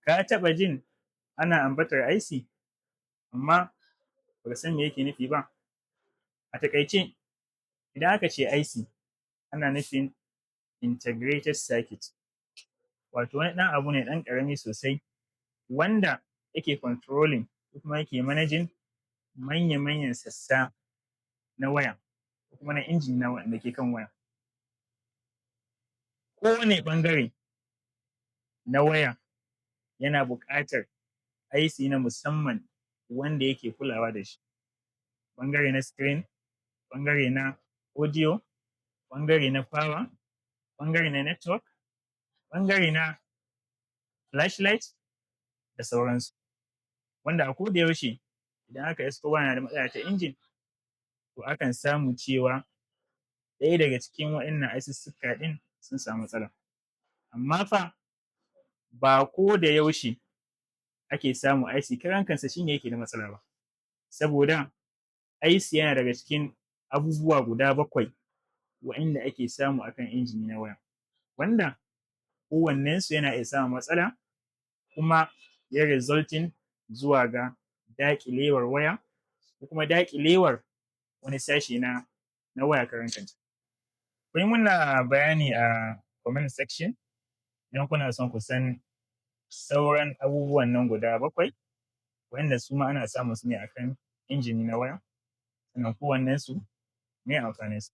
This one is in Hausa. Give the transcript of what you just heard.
Ka taɓa jin ana ambatar IC amma baka san me yake nufi ba? A taƙaice, idan aka ce IC, ana nufin integrated circuit, wato wani ɗan abu ne ɗan ƙarami sosai wanda yake controlling ko kuma yake managing manya-manyan sassa na waya ko kuma na injin da ke kan waya. Kowane ɓangare na waya yana buƙatar IC na musamman wanda yake kulawa da shi, ɓangare na screen, ɓangare na audio, ɓangare na power, ɓangare na network, ɓangare na flashlight da sauransu. Wanda a koda yaushe idan aka isko waya na da matsala ta injin, to akan samu cewa ɗaya daga cikin waɗannan IC-ssuka ɗin sun samu matsala. Amma fa ba koda yaushe ake samun IC karan kansa shi ne yake da matsala ba, saboda IC yana daga cikin abubuwa guda bakwai wa'inda ake samu akan injin na waya, wanda kowannensu yana iya samun matsala kuma yayi resulting zuwa ga daƙilewar waya ko kuma daƙilewar wani sashe na waya karan kanta. Ku yi mana bayani a comment section idan kuna son ku san sauran abubuwan nan guda bakwai wa'inda su ma ana samun su ne akan injin na waya, sannan kowannensu meye amfaninsa.